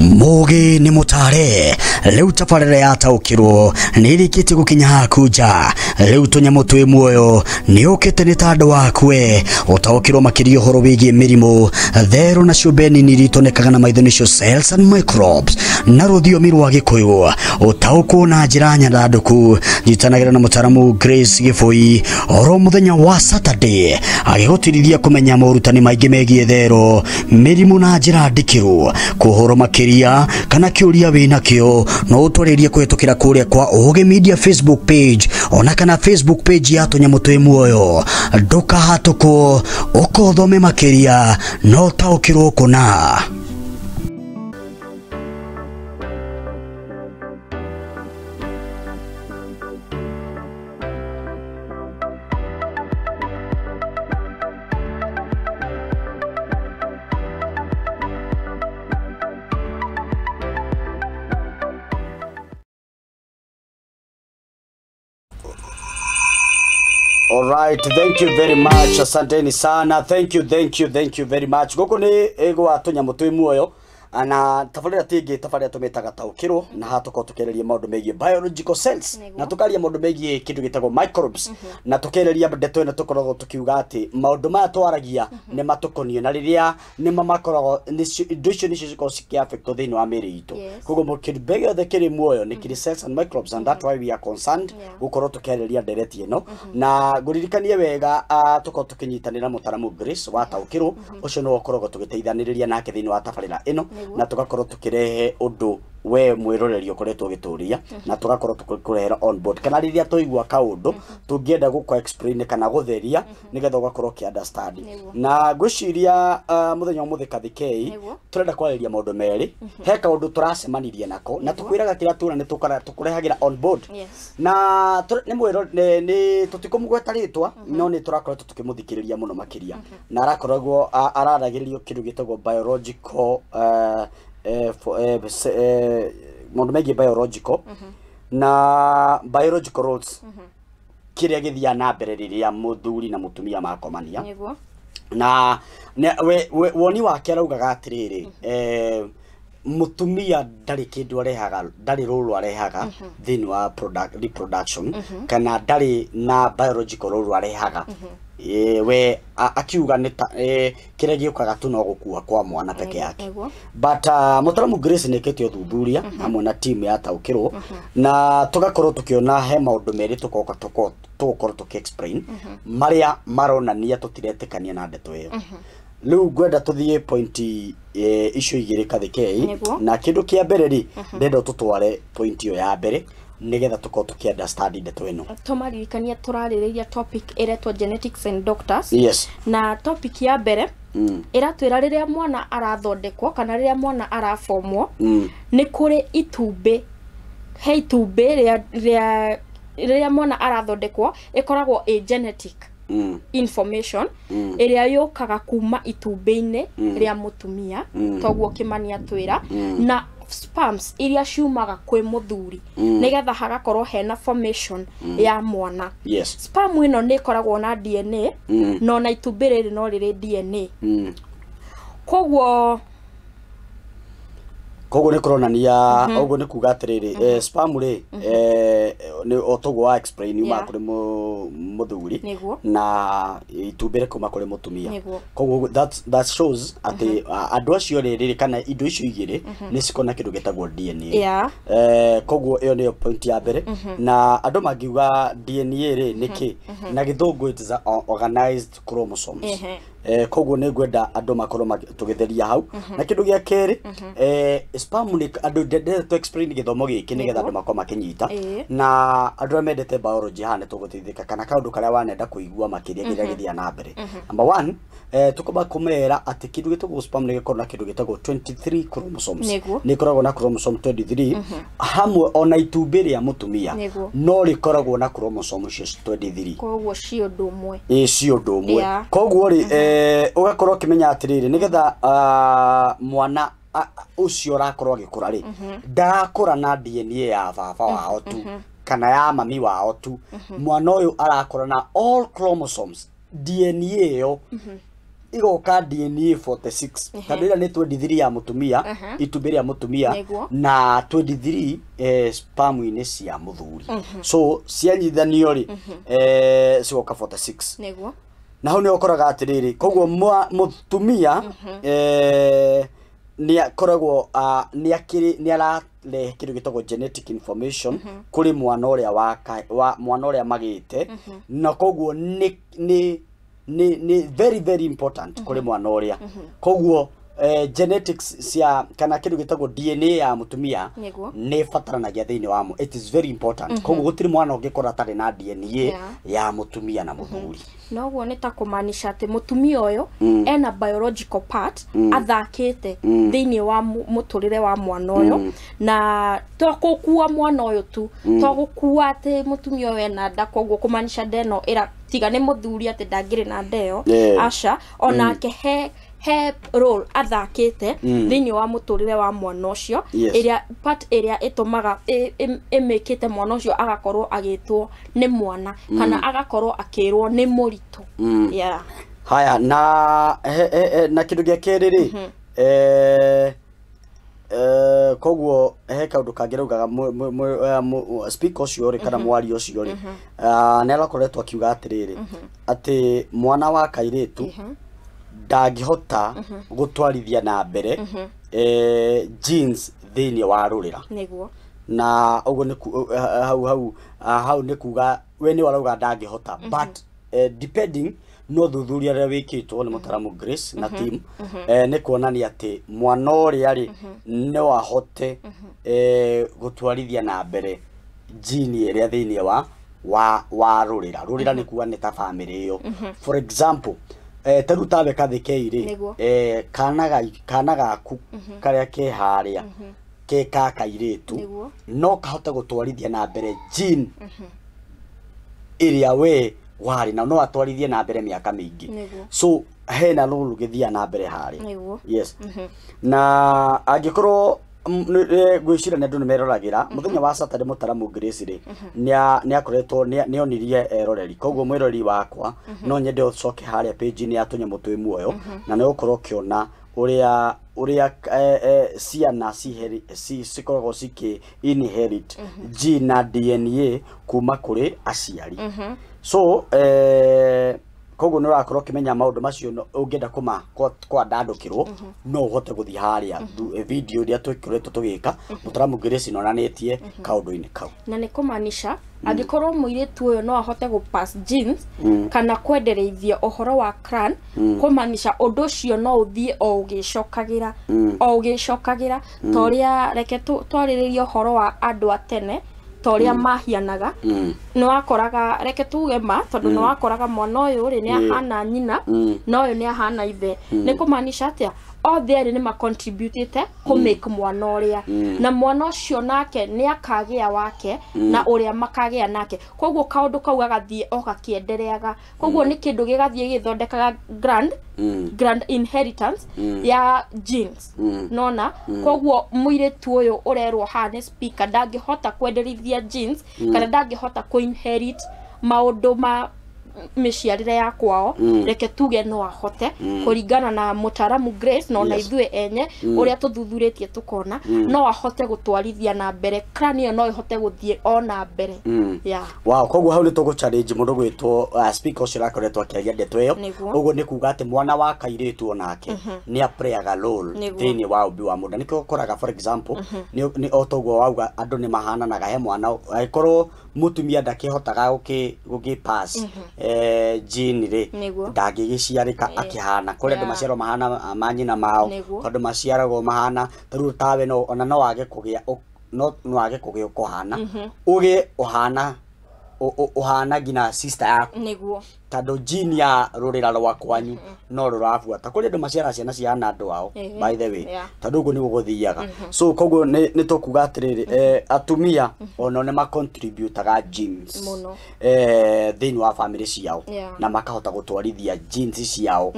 Mũgĩ nĩ mũtare rĩu tabarĩra yataũkĩrwo nĩ ĩrĩkĩtie gũkinya haku nja. Rĩu tũnyamũ twĩ muoyo nĩ ũkĩte nĩ ta andũ akwe ũtaũkĩrwo makĩria ũhoro wĩgiĩ mĩrimũ, therũ na ciũmbe nini iria itonekaga na maitho nĩcio cells and microbes na rũthiomi rwa Gĩkũyũ. Ũtaũkwo na njĩra nyandandũku. Nyitanagĩra na mũtaramu Grace Gĩbũi oro mũthenya wa Saturday agĩgũtirithia kũmenya morutani maingĩ megiĩ therũ, mĩrimũ na njĩra ndikĩru. Kũhoro makĩria kana kĩũria wĩnakĩo no ũtwarĩrie kũhĩtũkĩra kũrĩa kwa Ũgĩ Media Facebook page ona kana Facebook page ya tũnyamũ twĩ muoyo. Ndũkahatũkwo, ũkothome makĩria no ũtaũkĩrwo kũna. All right, thank you very much. Asanteni sana. Thank you, thank you, thank you very much. Gũkũ nĩ gwa tũnyamũ twĩ muoyo na tabarĩra tingĩ tabarĩra tũmĩtaga taũkĩrwo na haha tũkorwo tũkĩarĩria maũndũ megiĩ biological cells na tũkaria maũndũ megiĩ kĩndũ gĩtagwo microbes na tũkĩarĩria ndeto ĩno tũkoragwo tũkiuga atĩ maũndũ maya twaragia nĩ matũkoniĩ na rĩrĩa nĩmo makoragwo indo icio nĩcio cikoragwo cikĩ-affect thĩinĩ wa mĩĩrĩ itũ. Koguo kĩndũ gĩothe kĩrĩ muoyo nĩ kĩrĩ cells and microbes and that's why we are concerned gũkorwo tũkĩarĩria ndereti ĩno. Na ngũririkanie wega tũkorwo tũkĩnyitanĩra mũtaramu Grace wa taũkĩrwo ũcio nĩwe ũkoragwo tũgĩteithanĩrĩria nake thĩinĩ wa tabarĩra ĩno na tugakorwo tukirehe undu we mwiroreri ukoretwo ugituria na tugakorwo tukurehera on board kana riria tuigua kaundu tungienda guko explain kana gutheria nigetha ugakorwo uki understand. Na ngwiciria muthenya umuthi Kathikei turenda kwariria maundu meri. He kaundu turacemanirie nako na tukwiraga kiria tura ni tukurehagira on board na ni mwiro ni tutikumugweta ritwa no ni turakoretwo tukimuthikiriria muno makiria na arakoragwo araragiririo kindu gitagwo biological maũndũ megiĩ biological na biological roles kĩrĩa gĩthiaga na mbere rĩrĩa mũthuri na mũtumia makomania. Na woni wake araugaga atĩrĩrĩ, mũtumia ndarĩ kĩndũ arehaga, ndarĩ role arehaga thĩinĩ wa reproduction kana ndarĩ na biological role arehaga. We akiuga nĩ kĩrĩa gĩũkaga tu no gũkua kwa mwana peke yake. But mũtaramu Grace nĩ ĩkĩte ũthuthuria hamwe na team ya taũkĩrwo na tũgakorwo tũkĩona he maũndũ merĩ tũgũkorwo tũkĩ explain marĩa maronania tũtiretĩkania na ndeto ĩyo. Rĩu ngwenda tũthiĩ point icio igĩrĩ Kathikei, na kĩndũ kĩa mbere rĩ ndenda tũtware point ĩyo ya mbere nigetha tukorwo tuki understand ndeto ĩno. Tũmaririkania tũrarĩrĩria topic ĩretwo genetics and doctors. Yes. Na topic ya mbere ĩratwĩra rĩrĩa mwana arathondekwo kana rĩrĩa mwana arabomwo nĩ kũrĩ itumbĩ, he itumbĩ rĩrĩa mwana arathondekwo ĩkoragwo ĩ genetic information ĩrĩa yũkaga kuma itumbĩ-inĩ rĩa mũtumia, toguo Kĩmani atwĩra, na sperms iria ciumaga kwĩ mũthuri nigetha hagakorwo hena formation ya mwana. Yes. Sperm ĩno nĩ ĩkoragwo na DNA no na itumbĩ rĩrĩ no rĩrĩ DNA. Koguo nĩ kũronania ũguo nĩ kuga atĩrĩrĩ, sperm rĩ nĩ o toguo wa explain yuma kũrĩ mũthuri na itumbĩ rĩkauma kũrĩ mũtumia. Koguo that shows atĩ andũ acio rĩrĩ kana indo icio igĩrĩ nĩ cikoragwo na kĩndũ gĩtagwo DNA. Koguo ĩyo nĩyo point ya mbere. Na andũ mangiuga DNA rĩ nĩ kĩ na gĩthũngũ it is organized chromosomes. Koguo nĩ ngwenda andũ makorwo tũgĩtheria hau. Na kĩndũ gĩa kerĩ, sperm nĩ andũ ndendete to explain gĩthomo gĩkĩ nĩgetha andũ makorwo makĩnyita na andũ arĩa mendete biology haha nĩ tũgũteithĩka kana kaũndũ karĩa wanenda kũigua makĩria kĩrĩa gĩthiaga na mbere. Number one, tũkwamba kũmera atĩ kĩndũ gĩtagwo sperm nĩ gĩkoragwo na kĩndũ gĩtagwo 23 chromosomes. Nĩ ĩkoragwo na chromosome 23 hamwe ona itumbĩ rĩa mũtumia no rĩkoragwo na chromosome icio 23. Koguo ci ũndũ ũmwe. Ĩĩ ci ũndũ ũmwe. Koguo rĩ ũgakorwo ũkĩmenya atĩrĩrĩ nĩgetha mwana ũcio ũrakorwo agĩkũra rĩ ndarakũra na DNA ya baba wao tu kana ya mami wao tu. Mwana ũyũ arakũra na all chromosomes DNA ĩyo Igoka DNA 46 tondũ ĩrĩa nĩ 23 ya mũtumia, itumbĩ rĩa mũtumia, na 23 sperm-inĩ cia mũthuri. So cianyithanio rĩ, cigoka 46. Nĩguo. Na hau nĩ ũkoraga atĩrĩrĩ, koguo mũtumia nĩ akoragwo nĩ ararehe kĩndũ gĩtagwo genetic information kũrĩ mwana ũrĩa wa mwana ũrĩa magĩte, na koguo nĩ very very important kũrĩ mwana ũrĩa. Koguo genetics cia kana kĩndũ gĩtagwo DNA ya mũtumia nĩ ĩbataranagia thĩinĩ wa it is very important. Koguo gũtirĩ mwana ũngĩkorwo atarĩ na DNA ya mũtumia na mũthuri. Noguo nĩ ta kũmaanisha atĩ mũtumia ũyũ ena biological part athakĩte thĩinĩ wa mũtũrĩre wa mwana ũyũ, na to gũkua mwana ũyũ tu, to gũkua atĩ mũtumia ũyũ ena nda, koguo kũmaanisha nda ĩno ĩra tiga nĩ mũthuri atĩ ndangĩrĩ na nda ĩyo, aca, onake he role athakĩte thĩinĩ wa mũtũrĩre wa mwana ũcio, ĩrĩa part ĩrĩa ĩtũmaga ĩmĩkĩte mwana ũcio agakorwo agĩtwo nĩ mwana kana agakorwo akĩrwo nĩ mũritũ. Haya, na na kĩndũ gĩa kerĩ rĩ, koguo he kaũndũ kangĩ raugaga speaker ũcio rĩ, kana mwaria ũcio rĩ, nĩ arakoretwo akiuga atĩrĩrĩ, atĩ mwana wa kairĩtu ndangĩhota gũtwarithia na mbere genes thĩinĩ wa rũrĩra. Nĩguo. Na ũguo nĩ hau hau nĩ kuga we nĩ warauga ndangĩhota, but depending no thuthuria rĩa wĩkĩtwo nĩ mũtaramu Grace na team, nĩ kuonania atĩ mwana ũrĩa rĩ no ahote gũtwarithia na mbere gene ĩrĩa thĩinĩ wa rũrĩra. Rũrĩra nĩ kuga nĩ ta family ĩyo. For example, taru tawe kathikei rĩ, kana gaku karĩa ke harĩa ke ka kairĩtu no kahote gũtwarithia na mbere gene ĩrĩa we warĩ na no atwarithie na mbere mĩaka mĩingĩ. So hena rũrũ gĩthia na mbere harĩa. Yes. Na angĩkorwo ngwĩciria nĩ andũ nĩ meroragĩra mũthenya wa Saturday, mũtaramu Grace rĩ nĩ akoretwo nĩ onirie eroreri, koguo mwĩroreri wakwa no nyende ũcoke harĩa page-inĩ ya Tũnyamũ Twĩ Muoyo, na nĩ ũgũkorwo ũkĩona ũrĩa ciana cikoragwo cikĩ inherit gene na DNA kuma kũrĩ aciari. So koguo nĩ ũrakorwo ũkĩmenya maũndũ macio, ũngĩenda kwandandũkĩrwo no ũhote gũthiĩ harĩa video ĩrĩa twĩkoretwo tũgĩka, mũtaramu Grace nĩonanĩtie kaũndũ-inĩ kau. Na nĩ kũmaanisha angĩkorwo mũirĩtu ũyũ no ahote gũ pass genes kana kwendereithia ũhoro wa clan, kũmaanisha ũndũ ũcio no ũthiĩ o ũgĩcokagĩra o ũgĩcokagĩra, ta ũrĩa reke twarĩrĩrie ũhoro wa andũ a tene, ta ũrĩa mahianaga, nĩ wakoraga, reke tuge ma, tondũ nĩ wakoraga mwana ũyũ rĩ nĩ ahana nyina na ũyũ nĩ ahana ithe. Nĩ kũmaanisha atĩa othe erĩ nĩ macontributĩte kũ make mwana ũrĩa, na mwana ũcio nake nĩ akagĩa wake na ũrĩa makagĩa nake, koguo kaũndũ kau gagathiĩ o gakĩendereaga. Koguo nĩ kĩndũ gĩgathiĩ gĩthondekaga grand inheritance ya genes. Nona koguo mũirĩtu ũyũ ũrerwo haha nĩ speaker ndangĩhota kwenderithia genes kana ndangĩhota kũ inherit maũndũ ma mĩciarĩre ya kwao, reke tuge no ahote kũringana na mũtaramu Grace na ona ithuĩ enye ũrĩa tũthuthurĩtie tũkona no ahote gũtwarithia na mbere clan ĩyo, no ĩhote gũthiĩ o na mbere. Wow, koguo hau nĩ tũgũ challenge mũndũ gwĩtwo speaker ũcio ũrakoretwo akĩaria ndeto ĩyo. Ũguo nĩ kuga atĩ mwana wa kairĩtu onake nĩ aplayaga role thĩinĩ wa ũmbi wa mũndũ. Nĩkĩo ũkoraga for example nĩ o toguo wauga andũ nĩ mahananaga, he mwana angĩkorwo mũtumia ndakĩhotaga gũkĩ pass gene rĩ, ndangĩgĩciarĩka akĩhana kũrĩ andũ maciaragwo mahana ma nyina mao, tondũ maciaragwo mahana tarĩu tawe no ona no wage kũgĩa no wage kũgĩa ũkũhana ũgĩe ũhana ũhana nginya sister yaku. Nĩguo. Tondũ gene ya rũrĩra rwa kwanyu no rũrabuata. Kũrĩ andũ maciara ciana cihana andũ ao, by the way, tondũ ũguo nĩguo gũthiaga. So koguo nĩ tũkuga atĩrĩrĩ, atumia onao nĩ macontributaga genes thĩinĩ wa family ciao, na makahota gũtwarithia genes ciao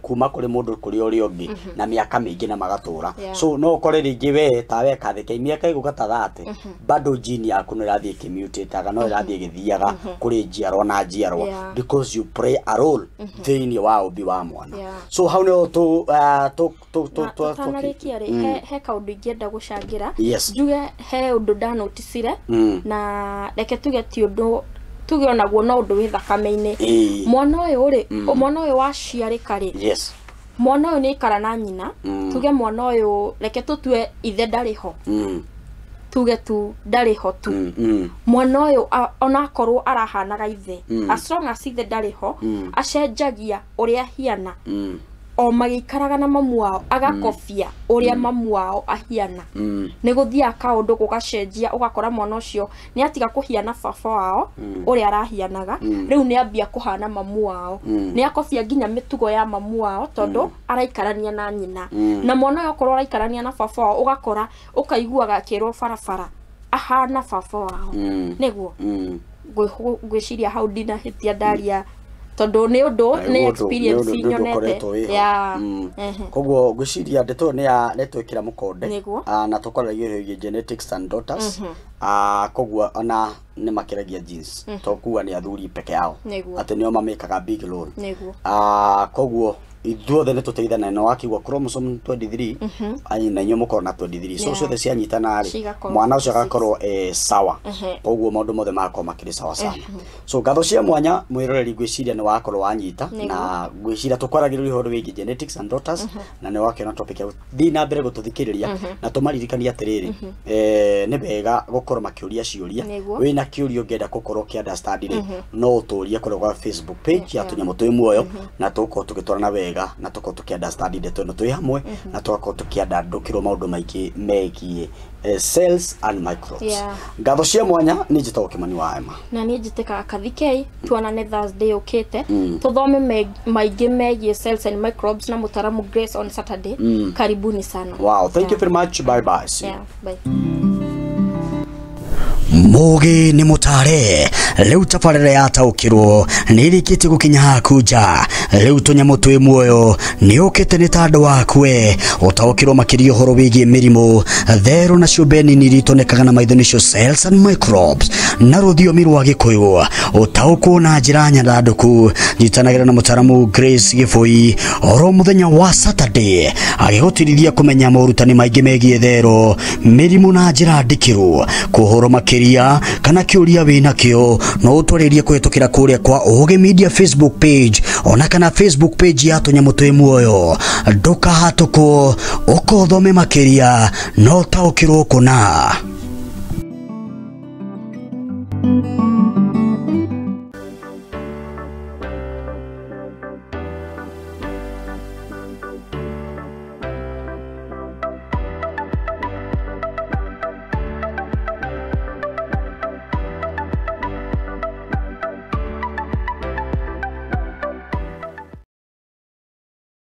kuma kũrĩ mũndũ kũrĩ ũrĩa ũngĩ na mĩaka mĩingĩ na magatũra. So no ũkore rĩngĩ we tawe katheke mĩaka ĩgũka ta 30 bado gene yaku no ĩrathiĩ ĩkĩmutĩtaga, no ĩrathiĩ ĩgĩthiaga kũrĩ njiarwa na njiarwa, Because you play a role thĩinĩ wa ũmbi wa mwana. Yeah. So hau nĩho tũ tũ tũ tũ Na tũ tũtanarĩkia rĩ, he kaũndũ ingĩenda gũcangĩra. Yes. Njuge he ũndũ ndanoticire, na reke tuge ti ũndũ, tuge onaguo no ũndũ wĩ thakame-inĩ. Mwana ũyũ rĩ, mwana ũyũ waciarĩka rĩ, mwana ũyũ nĩ aikara na nyina. Tuge mwana ũyũ, reke tũtue ithe ndarĩ ho, tuge tu ndarĩ ho tu. Mwana ũyũ onakorwo arahanaga ithe, as long as ithe ndarĩ ho, acenjagia ũrĩa ahiana. O magĩikaraga na mamu wao, agakobia ũrĩa mamu wao ahiana. Nĩ gũthiaga kaũndũ gũgacenjia, ũgakora mwana ũcio nĩ atiga kũhiana baba wao ũrĩa arahianaga, rĩu nĩ ambia kũhana mamu wao. Nĩ akobia nginya mĩtugo ya mamu wao, tondũ araikarania na nyina. Na mwana ũyũ okorwo araikarania na baba wao, ũgakora ũkaiguaga akĩrwo barabara ahana baba wao. Nĩguo ngwĩciria hau ndinahĩtia ndaria, tondũ nĩ ũndũ nĩ experience nyonete ya. Koguo ngwĩciria ndeto ĩyo nĩ ya nĩ twĩkĩra mũkonde. Nĩguo. Na tũkwaragia ũhoro wĩgiĩ genetics and daughters. Koguo ona nĩ makĩragia genes, to kuga nĩ athuri peke yao, atĩ nĩo mamĩkaga big role. Koguo ithuothe nĩ tũteithanagia, na wakigua chromosome 23, ai, na inyuĩ mũkorwo na 23, so ciothe cianyitana rĩ, Cigakorwo mwana ũcio 26. agakorwo sawa. Koguo maũndũ mothe magakorwo makĩrĩ sawa sana. So ngatho cia mwanya mwĩroreri, ngwĩciria nĩ wakorwo wanyita. Na ngwĩciria tũkwaragĩrĩria ũhoro wĩgiĩ genetics and daughters, na nĩ wakĩona topic ya thiĩ na mbere gũtũthikĩrĩria, na tũmaririkanie atĩrĩrĩ, nĩ wega gũkorwo makĩũria ciũria. Wĩna kĩũria ũngĩenda gũkorwo ũkĩ understand rĩ, no ũtũrie kũrĩa gwa Facebook page ya Tũnyamũ Twĩ Muoyo, na tũgũkorwo tũgĩtwarana wega, na tũkorwo tũkĩ understand ndeto ĩno twĩ hamwe, na tũgakorwo tũkĩandandũkĩrwo maũndũ maingĩ megiĩ cells and microbes. Ngatho cia mwanya, nĩ njĩtagwo Kĩmani wa Emma. Na niĩ njĩtĩkaga Kathikei. Tuonane Thursday ũkĩte, tũthome maingĩ megiĩ cells and microbes na mũtaramu Grace on Saturday. Karibuni sana. Wow, thank you very much. Bye bye. See you. Yeah, bye. Mugi nĩ mũtare rĩu, tabarĩra yataũkĩrwo nĩ ĩrĩkĩtie gũkinya haku nja. Rĩu tũnyamũ twĩ muoyo nĩ ũkĩte nĩ ta andũ wakwe ũtaũkĩrwo makĩria ũhoro wĩgiĩ mĩrimũ, therũ na ciũmbe nini iria itonekaga na maitho, nĩcio cells and microbes na rũthiomi rwa Gĩkũyũ, ũtaũkwo na njĩra nyandandũku. Nyitanagĩra na mũtaramu Grace Gĩbũi oro mũthenya wa Saturday agĩgũtirithia kũmenya morutani maingĩ megiĩ thero, mĩrimũ na njĩra ndikĩru. Kũhoro makĩria kana kĩũria wĩnakĩo, no ũtwarĩrie kũhĩtũkĩra kũrĩa kwa Ũgĩ Media Facebook page, ona kana Facebook page ya Tũnyamũ Twĩ Muoyo. Ndũkahatũkwo, ũkothome makĩria no ũtaũkĩrwo kũna.